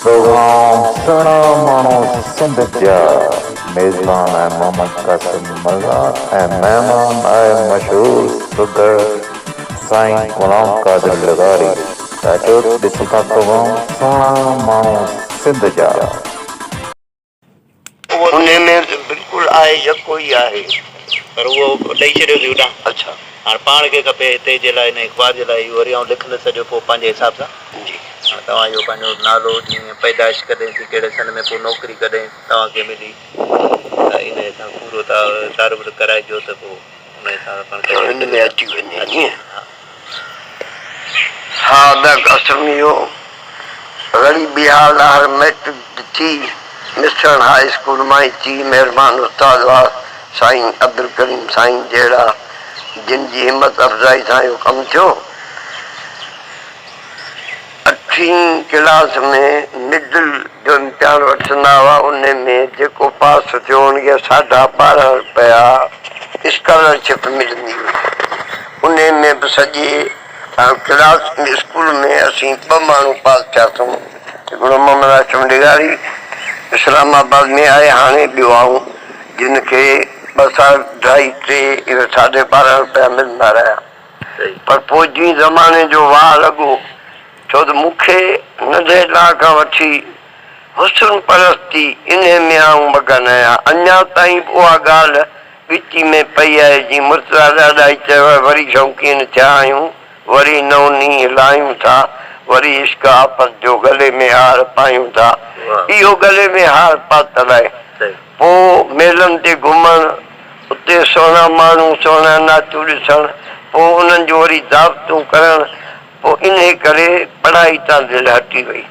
Programme سهڻا ماڻهو سنڌ جا ميزبان آهي محمد قاسم ملاح ۽ مهمان آهي مشهور سگهڙ سائين غلام قادر لغاري ته اچو ڏسون ٿا پروگرام سهڻا ماڻهو سنڌ جا. انهي ۾ ته بلڪل آهي يڪو ئي آهي. پر اهو ڏئي ڇڏيوسين هوڏانهن. اڇا. هاڻ پاڻ کي کپي هتي جي لاء هن اخبار جي لاء اهو وري آئون لکندس سڄو پوء پنهنجي حساب سان. جي. هاڻ توهان اهو پنهنجو نالو جيئن پيدائش ڪڏهن ٿي ڪهڙي سن ۾ پوء نوڪري ڪڏهن توهان کي ملي ته ان حساب پورو تعارف ڪرائجو ته پوء ان حساب سان پاڻ ڪچهري هن ۾ اچي وڃي ائين. ها. ها ادا قاسم اهو رڙي بيهار لاهر مئٽرڪ ٿي مسڻ هاء اسڪول مان ئي ٿي مهربان استاد هئا سائين عبدالڪريم سائين جهڙا جن جي همت افزائي سان اهو ڪم ٿيو. اٺين ڪلاس ۾ مڊل جو امتحان وٺندا هئا ان ۾ جيڪو پاس ٿيو ان کي ساڍا 12 رپيا اسڪالرشپ ملندي هئي ان ۾ به سڄي ڪلاس اسڪول ۾ اسين ٻه ماڻهو پاس ٿياسون هڪڙو محمد هاشم لغاري اسلام آباد ۾ آهي هاڻي ٻيو آئون جن کي ٻه سا ڍائي ٽي اهي ساڍي 12 رپيا ملندا رهيا پر پوء جيئن زماني جو واهه لڳو ڇو ته مون کي ننڍي لاء کان وٺي حسن پرستي انهي ۾ آئون مگن آهيان اڃا تائين به اها ڳالهه ڳچي ۾ پئي آهي جيئن مرتضيٰ ڏاڏاهي چيو آهي وري شوقين ٿيا آهيون وري نئون نينهن لاهيون ٿا وري عشق آفت جو ڳلي ۾ هار پايون ٿا اهو ڳلي ۾ هار پاتل آهي پوء ميلن تي گهمڻ اتي سهڻا ماڻهو سهڻا ناچون ڏسڻ پوء انهن جون وري دعوتون ڪرڻ پوء انهي ڪري پڙهائي تان دل هٽي وئي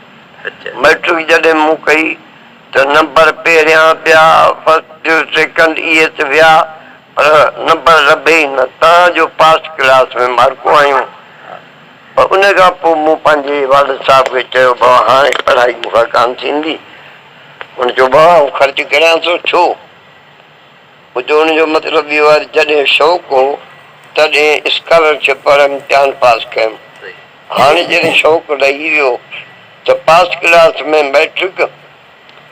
مئٽرڪ جڏهن مون ڪئي ته نمبر پهريان پيا فرسٽ سيڪنڊ اهي ته ويا پر نمبر لڀي ئي نه تان جو پاس ڪلاس ۾ مارڪون آيون پر ان کان پوء مون پنهنجي والد صاحب کي چيو بابا هاڻي پڙهائي مون کان ڪانه ٿيندي هن چيو بابا آئون خرچ ڪريان ٿو ڇو؟ مون چيو ان جو مطلب اهو آهي ته جڏهن شوق هو تڏهن اسڪالرشپ وارا امتحان پاس ڪيم هاڻي جڏهن شوق لهي ويو ته پاس ڪلاس ۾ مئٽرڪ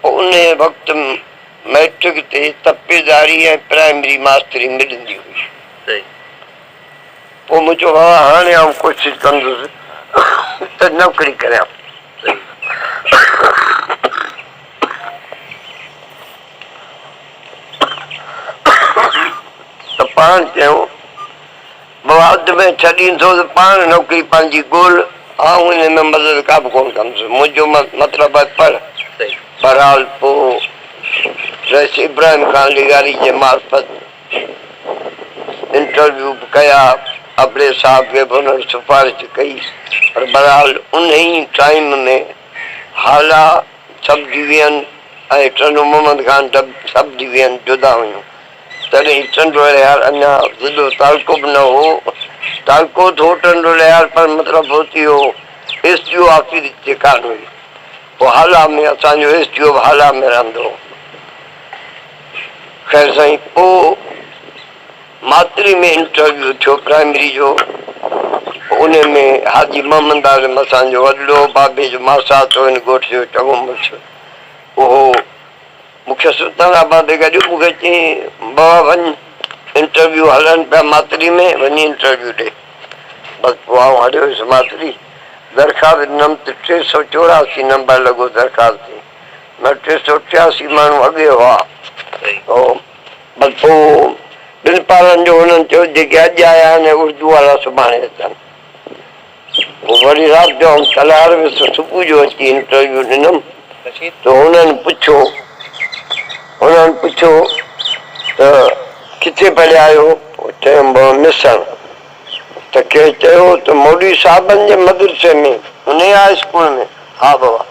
پوء انهيء وقت مئٽرڪ تي تپيداري ۽ پرائمري ماستري ملندي هئي. پوء مون چيو بابا هاڻي آئون ڪوشش ڪندس ته نوڪري ڪريان. ته پاڻ چيو بابا اڌ ۾ ڇڏيندو ته پاڻ نوڪري پنهنجي ڳول، آئون ان ۾ مدد ڪا به ڪونه ڪندس، منهنجو مطلب آهي پڙهه. بهرحال پوء رئيس ابراهيم خان لغاري جي معرفت انٽرويو به ڪيا، ابڙي صاحب کي به انهن سفارش ڪئي، پر بهرحال انهي time ۾ Hala sub division ۽ Tando Muhammad Khan sub division جدا هيون. تڏهن ٽنڊو الهيار اڃا ضلعو تعلقو به نه هو. تعلقو ته هو ٽنڊو الهيار پر مطلب هو ته اهو ايس ڊي او آفيس جي ڪانه هئي. پوء هالا ۾ اسان جو ايس ڊي او به هالا ۾ رهندو هو. خير سائين پوء ماتلي ۾ انٽرويو ٿيو پرائمري جو. پوء انهي ۾ حاجي محمد عالم اسان جو وڏڙو بابي جو ماسات هو هن ڳوٺ جو چڱو مڙس اهو مون کي سلطان آباد تي گڏيو، مون کي چيائين بابا وڃ انٽرويو هلن پيا ماتلي ۾ وڃي انٽرويو ڏي. بس پوء آئون هليو ويس ماتلي، درخواست ڏنم ته 384 نمبر لڳو درخواست تي، مگر 388 ماڻهو اڳي هئا. بس پوء ٻن پارن جو هنن چيو جيڪي اڄ آيا آهن اهي اردو وارا سڀاڻي اچن. پوء وري رات جو آئون تلهار ويس، صبح جو اچي انٽرويو ڏنم ته هنن پڇيو هنن پڇيو ته ڪٿي پڙهيا آهيو؟ چيم مسڻ. ته ڪنهن چيو ته مولوي صاحبن جي مدرسي ۾ انهي هاء اسڪول ۾. ها بابا.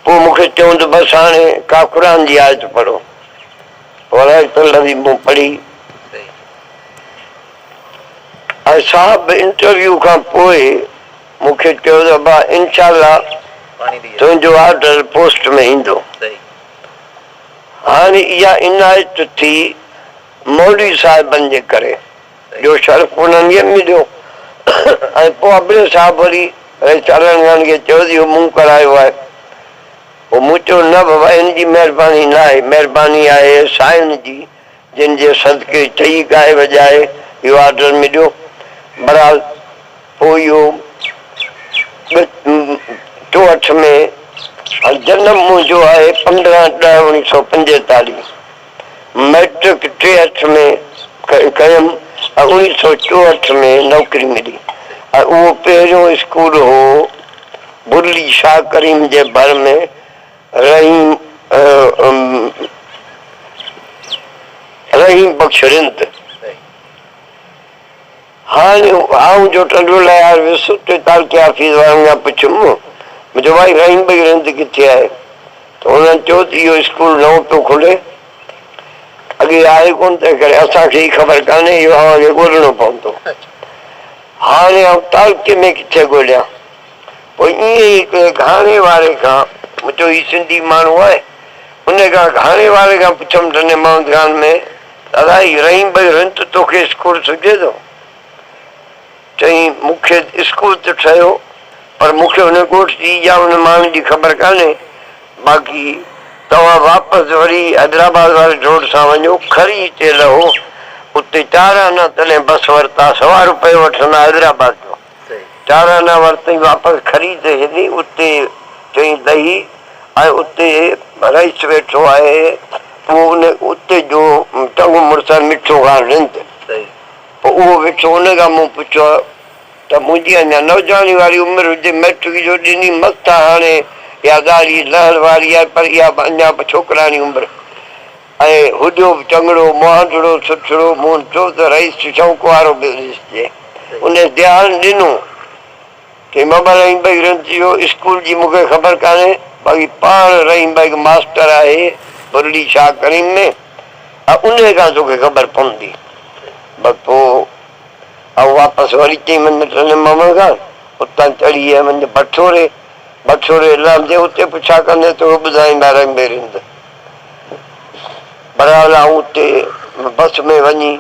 پوء مون کي چيائون ته بس هاڻي ڪا قرآن جي آيت پڙهو. ورائي الذي مون پڙهي. ۽ صاحب انٽرويو کان پوء مون کي چيو ته ابا انشاء الله تنهنجو آرڊر پوسٽ ۾ ايندو. هاڻي اها عنايت ٿي مولوي صاحبن جي ڪري جو شرف انهن کي مليو ۽ پوء ابڙي صاحب وري رئيس علڻ خان کي چيو ته اهو مون ڪرايو آهي. پوء مون چيو، نه بابا هن جي مهرباني ناهي، مهرباني آهي سائين جي، جن جي صدقي چئي ڳائي وڄائي اهو آرڊر مليو. بهرحال پوء اهو 64 ۾ جنم منهنجو آهي 15 ڏهه 1945، مئٽرڪ 63 ۾ ڪيم ۽ 1964 ۾ نوڪري ملي ۽ اهو پهريون اسڪول هو بلي شاهه ڪريم جي ڀر ۾ رحيم رحيم بخش رند. هاڻي آئون جو ٽنڊو لهيار ويس اتي تعلقي آفيس وارن کان پڇيم، مون چيو ڀائي رحيم بخش رند ڪٿي آهي؟ ته انهن چيو ته اهو اسڪول نئون پيو کلي، اڳي آهي ڪونه تنهن ڪري اسان کي ئي خبر ڪانهي، اهو اوهان کي ڳولڻو پوندو. هاڻي آئون تعلقي ۾ ڪٿي ڳوليان؟ پوء ائين ئي هڪڙي گهاڻي واري کان، مون چيو هي سنڌي ماڻهو آهي، ان کان گهاڻي واري کان پڇيم ٽنڊي محمد خان ۾ ته ادا هي رحيم ڀائي رند توکي اسڪول سجهي ٿو؟ چيائين مون کي اسڪول ته ٺهيو پر مون کي ان ڳوٺ جي يا ان ماڻهو جي خبر ڪانهي، باقي توهان واپس وري حيدرآباد واري روڊ سان وڃو، کري تي لهو، اتي چار آنا تڏهن بس ورتا، سوا روپيو وٺندا حيدرآباد جو. چار آنا ورتئين واپس کري تي هلي اتي چئين لهي ۽ اتي رئيس ويٺو آهي اهو ان اتي جو چڱو مڙس آهي مٺو خان رند پوء اهو ويٺو ان کان مون پڇيو ته منهنجي اڃا نوجواني واري عمر هجي مئٽرڪ جو ڏني مس ته هاڻي اها ڏاڙهي لهڻ واري آهي پر اها به اڃا به ڇوڪراڻي عمر ۽ هڏيو به چڱڙو، مهانڊڙو سٺڙو، مون چيو ته رئيس شوق وارو به ڏسجي. ان ڌيان ڏنو. چيائين بابا رحيم ڀائي رند جو اسڪول جي مون کي خبر ڪانهي، باقي پاڻ رحيم ڀائي ماستر آهي برلي شاهه ڪريم ۾، انهيء کان توکي خبر پوندي. بس پوء آئون واپس وري چيائين وڃ ٽنڊي محمد خان، اتان چڙهي آيم وڃ بٺوري، بٺوري لهندي اتي پڇا ڪندين توکي ٻڌائيندا رحيم ڀائي رند. بهرحال آئون اتي بس ۾ وڃي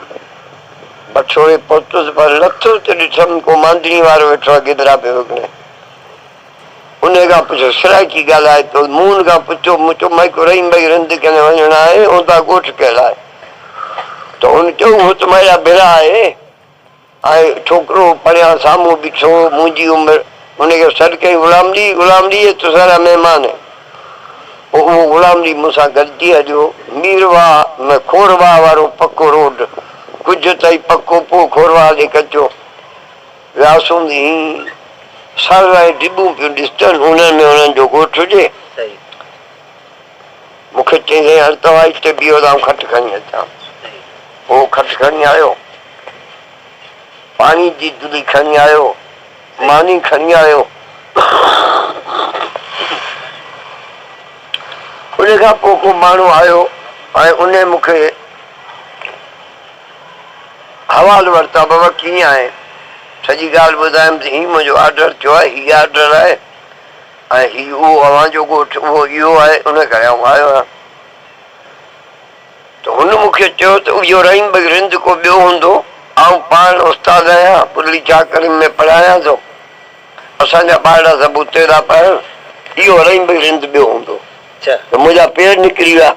بٺوري پهتس پر لٿس ته ڏٺم ڪو مانڌڻي وارو ويٺو آهي گدرا پيو وڪڻي. انهيء کان پڇيو سرائيڪي ڳالهائي پيو. مون ان کان پڇيو مون چيو مئڪو رحيم ڀائي رند ڪني وڃڻ آهي اوندا ڳوٺ ڪهڙا آهي؟ ته هن چيو اهو ته مئيا ڀرا آهي. ۽ ڇوڪرو پريان سامهون بيٺو هو، منهنجي عمر، هن کي سڏ ڪيائين، غلام علي، غلام علي، هي تسارا مهمان هن. پوء اهو غلام علي مون سان گڏجي هليو. مير واهه ۾ کور واهه وارو پڪو روڊ، ڪجهه تائين پڪو، پوء کور واهه ڏي ڪچو. وياسون ته هي سر ۽ ڊٻون پيون ڏسجن، انهن ۾ انهن جو ڳوٺ هجي. مون کي چيائين، سائين هاڻي توهان هتي بيهو ته آئون کٽ کڻي اچان. هو کٽ کڻي آيو، پاڻي جي دلي کڻي آيو، ماني کڻي آيو. ان کان پوء ڪو ماڻهو آيو ۽ ان مون کي حوال ورتا، بابا ڪيئن آهين؟ سڄي ڳالهه ٻڌايم ته هي منهنجو آرڊر ٿيو آهي، هي آرڊر آهي ۽ هي اهو اوهان جو ڳوٺ اهو اهو آهي، ان ڪري آئون آيو آهيان. ته هن مون کي چيو ته اهو رحيم بخش رند ڪو ٻيو هوندو، آئون پاڻ استاد آهيان، پرلي چاڪرين ۾ پڙهايان ٿو، اسان جا ٻارڙا سڀ اتي ٿا پڙهن، اهو رحيم بخش رند ٻيو هوندو. ته منهنجا پير نڪري ويا،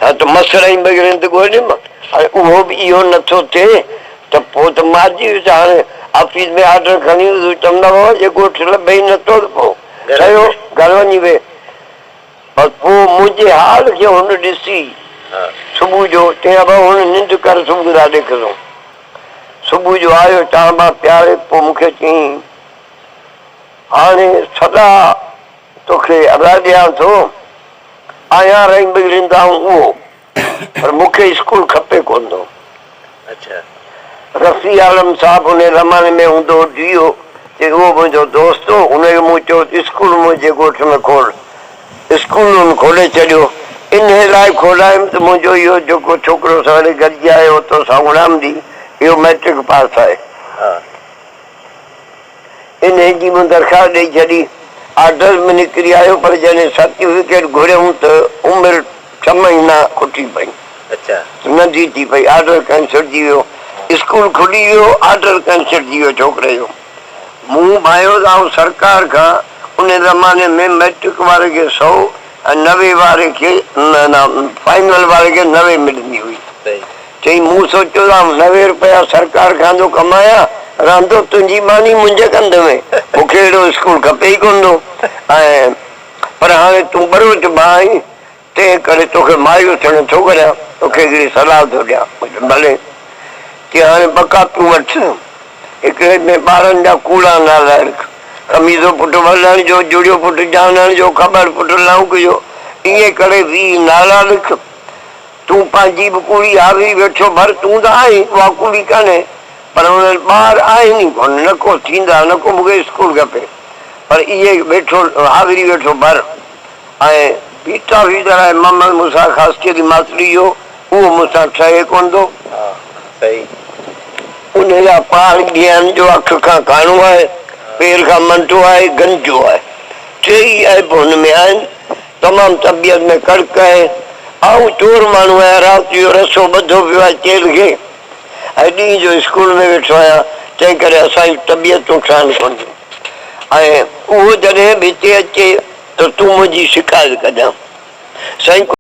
ها ته مس رحيم بخش رند ڳوليم، هاڻي اهو به اهو نه ٿو ٿئي ته پوء ته مارجي ويس، هاڻي آفيس ۾ آرڊر کڻي ويس، چوندا بابا جي ڳوٺ لڀي ئي نه ٿو ته پوء ٺهيو گهر وڃي ويهه. بس پوء منهنجي حال کي هن ڏسي صبح جو چيائين ابا هن ننڊ ڪر صبح ٿا ڏيکسون. صبح جو آيو چانهه بانهه پياري پوء مون کي چيائين هاڻي سدا توکي ادا ڏيان ٿو آهيان رحيم بخش رند آئون اهو پر مون کي اسڪول کپي ڪونه ٿو. رفيع عالم صاحب انهي زماني ۾ هوندو هو ڊي او تي اهو منهنجو دوست هو ان کي مون چيو ته اسڪول منهنجي ڳوٺ ۾ کول. اسڪول هن کولي ڇڏيو. انهي لاء کولايم ته منهنجو اهو جيڪو ڇوڪرو سان گڏ گڏجي آيو هو توسان غلام علي اهو مئٽرڪ پاس آهي. انهيء جي مون درخواست ڏئي ڇڏي. آرڊر به نڪري آيو پر جڏهن سرٽيفڪيٽ گهريائون ته عمر ڇهه مهينا کٽي پئي. ننڍي ٿي پئي. آرڊر ڪئنسل ٿي ويو. اسڪول کلي ويو، آرڊر ڪئنسل ٿي ويو ڇوڪري جو. مون ڀانيو ته آئون سرڪار کان ان زماني ۾ مئٽرڪ واري کي سئو. ۽ 90 واري کي نه نه فائنل واري کي 90 ملندي هئي. چئي مون سوچيو ته آئون 90 رپيا سرڪار کان ٿو ڪمايان، رهندو تنهنجي ماني منهنجي ڪنڌ ۾، مون کي اهڙو اسڪول کپي ئي ڪونه ٿو ۽ پر هاڻي تون ٻروچ ڀاء آهين، تنهن ڪري توکي مايوس ٿيڻ نٿو ڪريان، توکي هڪڙي صلاح ٿو ڏيان. مون چيو ڀلي. چي هاڻي ٻه ڪاپيون وٺ، هڪڙي ۾ ٻارن جا ڪوڙا نالا لک، خميسو پٽ ولڻ جو، جڙيو پٽ جانڻ جو، کٻڙ پٽ لونگ جو، ائين ڪري 20 نالا لک. تون پنهنجي به ڪوڙي حاضري ويٺو ڀر، تون ته آهين، اها ڪوڙي ڪانهي، پر انهن ٻار آهن ئي ڪونه، نه ڪو ٿيندا، نه ڪو مون کي اسڪول کپي، پر اهي ويٺو حاضري ويٺو ڀر. ۽ بيٽا فيڊر آهي محمد موسيٰ خاصخيلي ماتلي جو، اهو مون سان ٺهي ڪونه ٿو. ان جا پار گيان جو اک کان ڪاڻو آهي، پير کان منٽو آهي، گنجو آهي. ٽيئي عيب هن ۾ آهن. تمام طبيعت ۾ ڪڙڪ آهي. آئون چور ماڻهو آهيان، رات جو رسو ٻڌو پيو آهي چيلهه کي ۽ ڏينهن جو اسڪول ۾ ويٺو آهيان، تنهنڪري اسان جون طبيعتون ٺهن ڪونه ٿيون. ۽ اهو جڏهن به هتي اچي ته تون منهنجي شڪايت ڪجان. سائين!